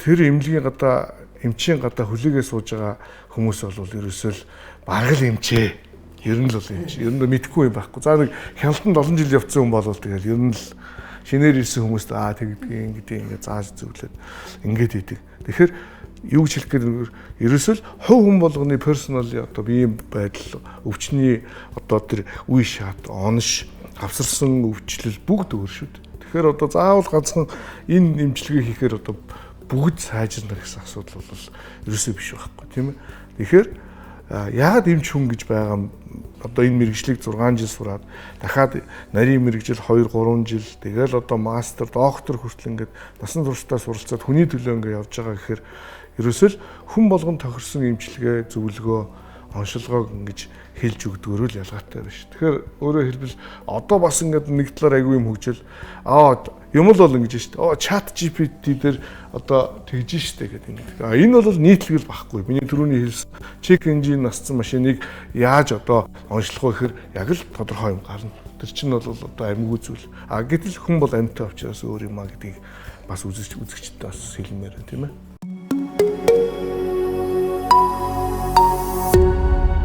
Тэр эмнэлгийн гадаа, эмчийн гадаа хүлээгээ сууж байгаа хүмүүс бол ерөөсөө л бараг л эмчээ. Ер нь л бол эмч. Ер нь мэдэхгүй юм байхгүй. За, нэг хяналтанд олон жил явцсан хүн бол тэгэл ер нь л шинээр ирсэн хүмүүст тэгдгийг ингэдэг, ингээ зааж зөвлөд ингээд идэг. Тэгэхээр юу гэж хэлэх гээд, ерөөсөө л хувь хүн болгоны personal одоо биеийн байдал, өвчний одоо тэр үе шат, онош, авсарсан өвчлөл бүгд өөр шүү дээ. Тэгэхээр одоо заавал ганцхан энэ эмчилгээ хийхээр одоо бүгд сайжирна гэсэн асуудал бол ерөөсөө биш байхгүй, тийм ээ. Тэгэхээр яагаад эмч хүн гэж байгаа юм, одоо энэ мэргэжлийг 6 жил сураад, дахиад нарийн мэргэжил 2 3 жил, тэгэл одоо мастер, доктор хүртэл ингээд насан туршдаа суралцаад хүний төлөө ингээд явж байгаа гэхээр ерөөсөө л хүн болгон тохирсон эмчилгээ, зөвлөгөө, оншилгоог ингэж хэлж өгдөгөөрөө л ялгаатай биш. Тэгэхээр өөрөөр хэлбэл одоо бас ингээд нэг талаар айгүй юм хөгжил юм л бол ингэж шүү дээ. Оо, Chat GPT дээр одоо тэгж штэ гэдэг ингээд. А энэ бол нийтлэгэл байхгүй. Миний түрүүний хэлсэн check engine насцсан машиныг яаж одоо онцлох вэ гэхээр яг л тодорхой юм гарна. Тэр чинь бол одоо амьгүй зүйл. А гэтэл хүн бол амьтай учраас өөр юм а гэдгийг бас үзэгчдэд бас хэлмээр, тийм ээ.